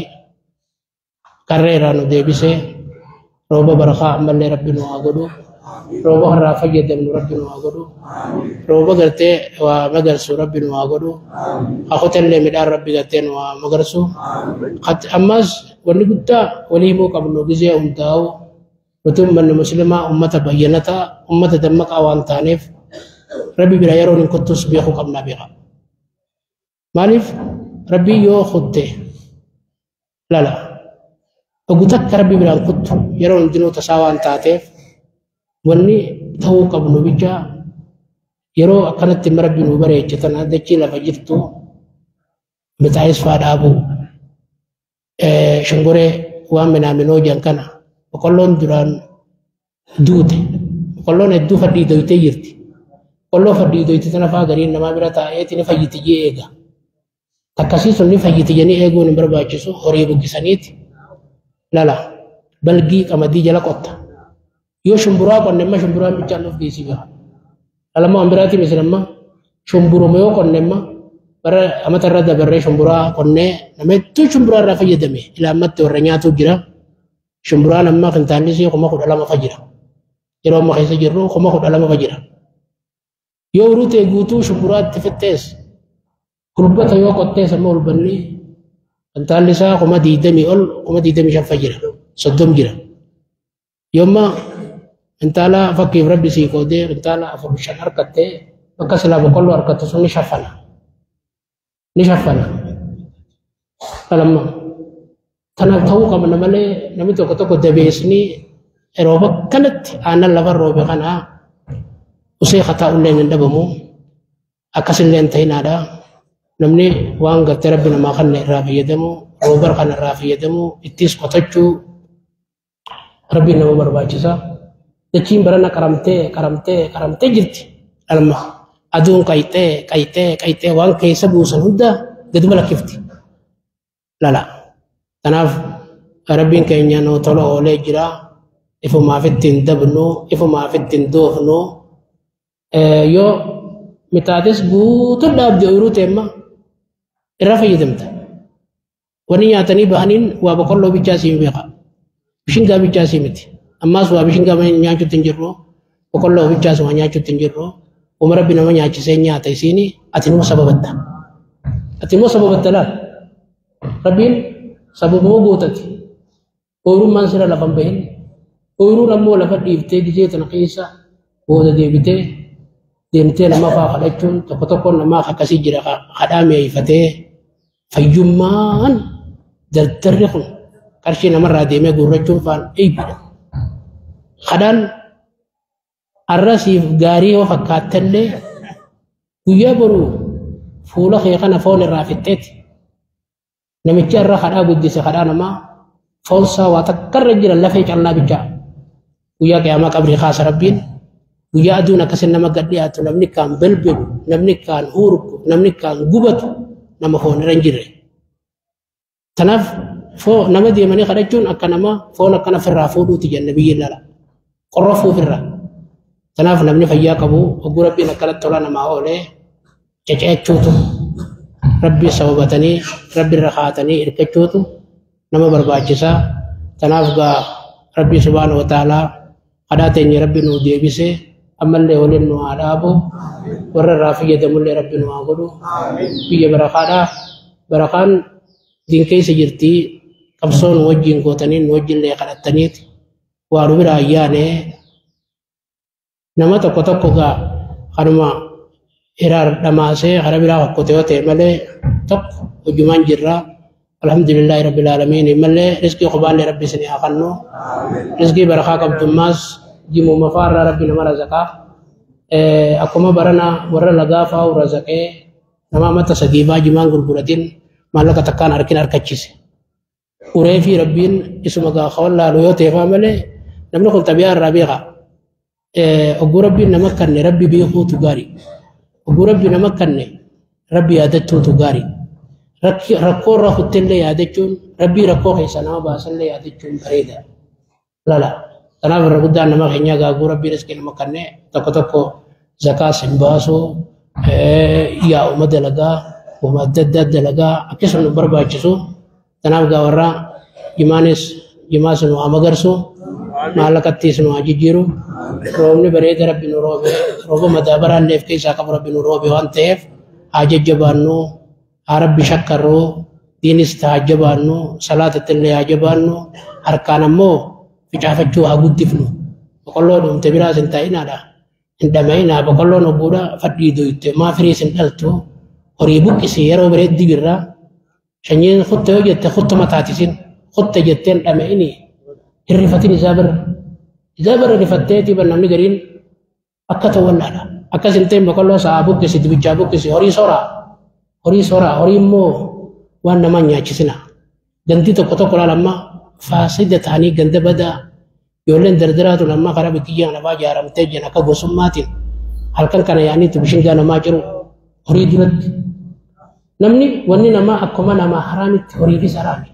A: karra irraa nu deebisee rooba barakaa ammallee Rabbi nu haa godhu. Rooba irraa fayyadamnu Rabbi nu haa godhu. Rooba gartee waa magarsu Rabbi nu haa godhu. Hakutallee midhaan Rabbi gartee nu haa magarsu. Ammas wanni guddaa walii himuu qabnu gizee hundaa'u nuti uummanni muslimaa uummata bayyanataa uummata dammaqaa waan taaneef Rabbi bira yeroon hin kottus beekuu qabnaa beeka. Maaliif Rabbi yoo kutte lala ogu takka Rabbi biraan kuttu yeroo hundinuu tasaa waan taateef wanni ta'uu qabnu bichaa yeroo akkanatti Rabbi nu bareeche tana dachii lafa jirtu mixaayis faa dhaabuu, shongoree waan minaaminoo jedhan kana, boqqolloon duraan duute boqqolloon hedduu faddii doytee jirti. Boqqolloo faddii doyte tana faa gariin namaa bira taa'eeti ni fayyiti jee eega. Takkasii sun ni fayyiti jedhanii eeguun hin barbaachisu, horii buqqisaniiti lala balgii qamadii jala qotta. Yoo shumburaa qonne amma shumburaan bichaan nuuf geessii baha. Lalama waan biraatii misin amma shumburuma yoo qonne amma bara amata irra dabarree shumburaa qonnee nama hedduu shumburaa irraa fayyadame ilaa ammatti warra nyaatu jira. Shumburaan amma kintaallisii 12,000 fa jira. Yeroo amma keessa jirru 12,000 fa jira. Yoo urutee guutuu shumburaatti fixxees hulbata yoo qottees amma hulbanni kintaalli isaa 20,000 ol, 25,000 fa jira. 30 jira. Yooma kintaala fakkiif Rabbi sii qoodee kintaala 4 5 harkattee bakka silaa boqqolloo harkattu sun ni shaffana. Ni shaffana. Kalamma. Tanaaf ta'uu qabna malee namni tokko tokko dabeesni rooba kanatti aannan lafa roobe kana usee kataa'ullee hin dhabamu. Akkasillee hin ta'inaadha. Namni waan gartee Rabbi namaa kanna irraa fayyadamu, rooba kana irraa fayyadamu, ittis qotachuu Rabbiin nama barbaachisa. Dachiin barana qaramtee qaramtee qaramtee jirti. Dhalma aduun qayxee qayxee qayxee waan keessa buusan hunda gaduma lakkifti. Lala. Kanaaf Rabbiin keenya nu tola oolee jira. Ifumaaf ittiin dabnu, ifumaaf ittiin doofnu. Yoo mixaatis guutuun dhaabde ooyiruu teemma irraa fayyadamta. Wanni nyaatanii bahaniin waa boqqolloo bichaa siin beeka. Bishingaa bichaa sii miti. Ammaas waa bishingaa nyaachuutti hin jirru. Boqqolloo bichaas waa nyaachuutti hin jirru. Uma rabbi nama nyaachisee nyaata isiini ati numa sababatta. Ati immoo sababatta laal. Rabbiin sababuma gootati. Ooyirummaan sira lafa hin bahin. Ooyiruun ammoo lafa dhiiftee gizee tana keessa booda deebitee deemtee nama fa'aa kadhachuun tokko tokkoon namaa akkasii jira kadhaa mi'eeffatee fayyummaan dardarri kun qarshii namarraa deemee guurrachuun faan eebbidha. Kadhaan har'a siif gaarii yoo fakkaattellee guyyaa boruu fuula kee kana foon irraa fixxeeti. Namichi har'a kadhaa guddise kadhaa namaa foonsaa waa takkarra jira lafee callaa bichaa. Guyyaa qiyaamaa qabrii kaasa rabbiin guyyaa aduun akkasin nama gad dhiyaatu namni kaan belbelu namni kaan huurku namni kaan gubatu nama foon irra hin jirre. Kanaaf nama deemanii kadhachuun akka nama foon akkana ofirraa fuudhuuti jenna biyyi lala. Qorrofuu ofirraa. Kanaaf namni fayyaa qabu hogguu rabbiin akkanatti tola namaa oolee ceceechuutu rabbi sababatanii rabbi irra kaatanii hirkachuutu nama barbaachisaa. Kanaaf gaa rabbi subhaanahu wa ta'aalaa kadhaa teenya rabbi nuu deebisee ammallee waliin nu haa dhaabu warra irraa fayyadamullee rabbi nu haa godhu. Biyya barakaadhaa barakaan diin keessa jirtii qabsoo nu wajjin gootanii nu wajjillee kadhattaniiti waa nu bira ayyaanee nama tokko tokko gaa kanuma hiraar dhamaasee karaa biraa hokkote yoo ta'e malee tokko hojjumaan jirra. Alhamdulillahi rabbil aalamiin malee riskii qubaallee rabbi isinii haa kennu. Riskii barakaa qabdummaas jimuma fa'aarraa rabbi nama razaqaa. Akkuma barana warra lagaa fa'aa razaqee nama amata sadii fa'aa jimaan gurguratin maallaqa takkaan harkin harkachiise. Uree fi rabbiin isuma gaa wallaalu yoo ta'e fa'aa malee namni kun xabiyaa irraa beeka. Ogguu rabbiin nama kanne rabbi beekuutu gaarii. Ogguu rabbi nama kanne rabbi yaadachuutu gaarii. Rakkoo irraa kuttellee yaadachuun rabbii rakkoo keessa nama baasallee yaadachuun bareeda. Lala. Kanaaf irra guddaan nama keenyaa gaaguu rabbii riskii nama kanne tokko tokko zakaas hin baasu yaa'uma dalagaa uma adda addaa dalagaa akkasuma nu barbaachisu. Kanaaf gaa warra jimaanis jimaas nu haa magarsu maallaqattiis nu haa jijjiiru. Roobni bareeda rabbi nu roobe rooba madaabaraallee of keessaa qabu rabbi nu roobe waan ta'eef haa jajjabaannu haa rabbi shakkarru diinis haa jabaannu salaatattillee haa jabaannu harkaan ammoo facaafachuu haa guddifnu. Boqqolloo dhumte biraas hin taa'inaadha. Hin dhama'inaa boqqolloon ogguudha fadhii doyte maa firiis hin dhaltu horii buqqisi yeroo bareeddi birraa sanyiin kutta yoo jette kuttuma taatisin kutta jetteen dhama'ini hin rifatin isaa bira. Isaa bira rifatteeti bar namni gariin akka ta'u wallaadha. Akkas hin ta'in boqqolloo sa'aa buqqisi dibichaa buqqisi horii soraa. Horii soraa horii immoo waan namaa nyaachisina. Gandi tokko tokko laala amma faasida ta'anii ganda badaa ijoolleen dardaraatu amma karaa bikiyyaan lafaa ijaaramtee jiran akka gosummaatiin halkan kana yaa'anii bishingaa namaa jiru horii duratti. Namni wanni namaa akkuma namaa haraamitti horiifis haraami.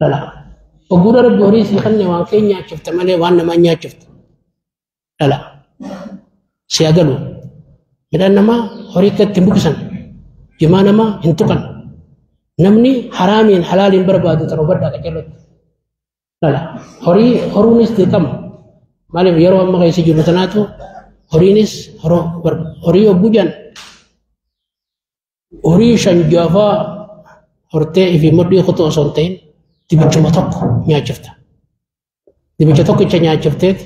A: Lala. Ogguudha rabbi horii sii kenne waan kee nyaachifte malee waan namaa nyaachifte. Lala. Si agalu. Midhaan namaa horii akka ittiin buqqisan. Jimaa namaa hin tuqan. Namni haraamiin halaaliin barbaadu tan hubadhaa qacarratti. Lala. Horii horuunis dirqama. Maaliif yeroo amma keessa jiru tanaatu horiinis horii yogguu jedhan horii shan jaafaa hortee fi mudhii kutuu osoo hin ta'in dibichuma tokko nyaachifta. Dibicha tokkicha nyaachifteet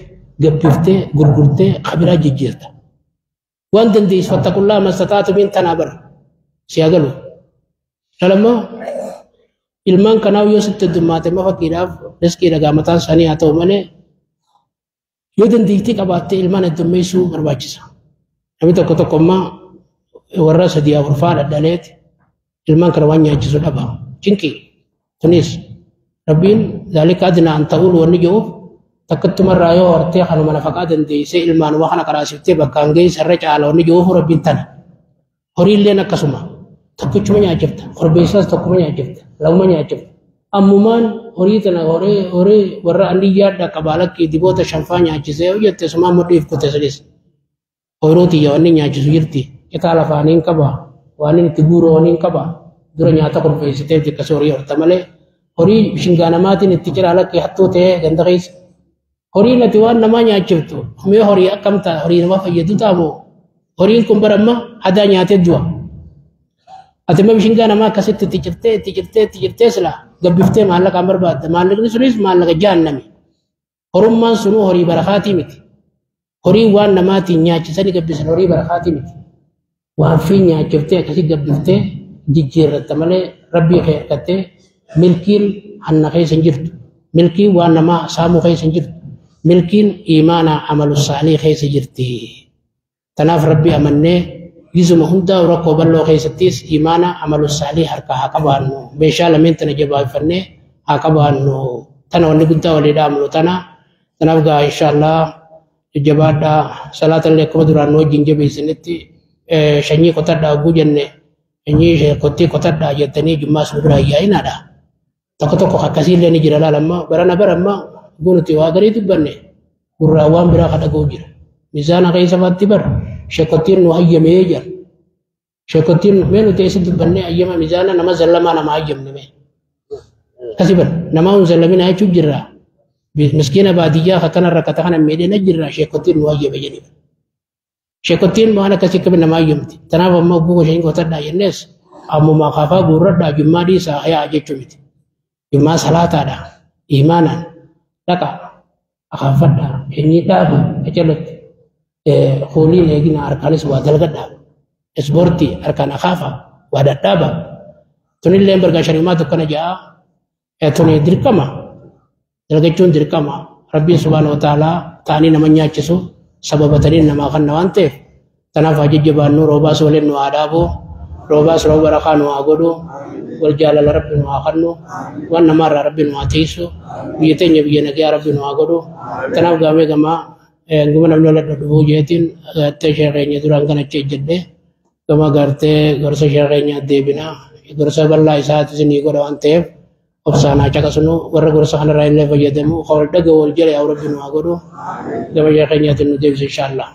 A: gabbiftee gurgurtee kabiraa jijjiirta. Waan dandeessu fattaqullaa mastataatu min tanaa bara si agalu. Dhalammoo ilmaan kanaa yoo sitti heddummaate amma fakkiidhaaf riskii dhagaa mataan isaanii haa ta'u malee yoo dandeettii qabaattee ilmaan heddummeessuu barbaachisa. Namni tokko tokko ammaa warra sadii afur fa'aa dhadhaleeti ilmaan kana waan nyaachisu dhaba. Cinqii kunis rabbiin zaalika adnaa an ta'uun wanni jedhuuf takkattumarraa yoo hortee kanuma nafaqaa dandeessee ilmaanuma kana karaasiftee bakkaan geessa irra caala wanni jedhuuf rabbiin tana. Horiilleen akkasuma tokkichuma nyaachifta korbeessaas tokkuma nyaachifta lamuma nyaachifta. Ammumaan horii tana horii warra aniyyaadha qabaa lakkii diboota shanfaa nyaachisee hojjette sumaan mudhiif kute sunis. Ooyiruu tiyya wanni nyaachisu jirti. Citaa lafaaniin qaba. Waan inni itti guuru waniin qaba. Dura nyaata qopheessitee akkasii horii horta malee horii bishingaa namaatiin itti ciraa lakkee hattuu ta'ee ganda keessa. Horiin ati waan namaa nyaachiftu mee horii akkam ta'a, horii nama fayyadu ta'amoo? Horiin kun bara amma hadaa nyaatee du'a. Ati immoo bishingaa namaa akkasitti itti cirtee itti cirtee itti cirtee silaa gabbiftee maallaqaan barbaadda. Maallaqni sunis maallaqa jahannami. Horummaan sunuu horii barakaatii miti. Horii waan namaatiin nyaachisanii gabbisan horii barakaatii miti. Waan fi nyaachiftee akkasii gabbiftee jijjiirratta malee rabbii kee harkattee milkiin hanna keessa hin jirtu. Milkiin waan namaa saamuu keessa hin jirtu. Milkiin imaanaa amalu saalii keessa jirti. Tanaaf rabbii amannee gizuma hundaa rakkoo bal'oo keessattis imaana amalu saalii harkaa haa qabaannu. Meeshaa lameen tana jabaafannee haa qabaannu. Tana wanni guddaa walii dhaamnu tana. Tanaaf gaa inshaallah jajjabaadhaa, salaata illee akkuma duraan nu wajjin jabeessinitti shanyii qotadhaa hogguu jenne shanyii kottii qotadhaa jettanii jummaas nu biraa yaa'inaadha. Tokko tokko akkasii illee ni jira laalamma barana baramma hogguu nuti waa garii dubbanne gurraa waan biraa ka dhaga'u jira. Mizaana keessa faatti bar sheekottiin nu hayyamee jira. Sheekottiin mee nuti eessa dubbannee hayyama mizaana nama zallamaa nama hayyamne mee. Akkasii bar nama hin zallaminaa jechuun jirra. Miskiina baadiyyaa akkana rakkata kana miidhina jirra sheekottiin nu hayyame jedhani. Sheekottiin waan akkasii akkamiin nama hayyamti. Tanaaf ammoo hogguu isheen qotadhaa jennees ammumaa kaafaa guurradhaa jummaa dhiisaa hayaa jechuu miti. Jummaa salaataadha. Imaanaan dhaqa akaanfadhaa shanyii dhaaba qacalutti. Hooliin eegina harkaanis waa dalgadhaa. Ispoortii harkaan akaafa waa dhadhaaba. Tunillee bargaa shari'umaa tokkana ja'a. Tuni dirqama. Dalgachuun dirqama. Rabbiin subhaanahu wa ta'aalaa ta'anii nama nyaachisu sababatanii namaa kanna waan ta'eef tanaaf haa jajjabaannu, roobaas waliin nu haa dhaabu, roobaas rooba barakaa nu haa godhu, wal jaalala rabbi nu haa kennu, waan namaarraa rabbi nu haa tiisu, biyya teenya biyya nagayaa rabbi nu haa godhu. Tanaaf gaamee gamaa guma namni wal dhudhubuu jeetiin gartee sheekeenya duraan kan achi ejjedhe gama gartee gorsa sheekeenya deebina gorsa bal'aa isaati isinii godha waan ta'eef obsaan haa caqasnu, warra gorsa kanarraa illee fayyadamu wal dhaga'u wal jala yaa rabbi nu haa godhu, gama sheekeenyaatiin nu deebise inshaallah.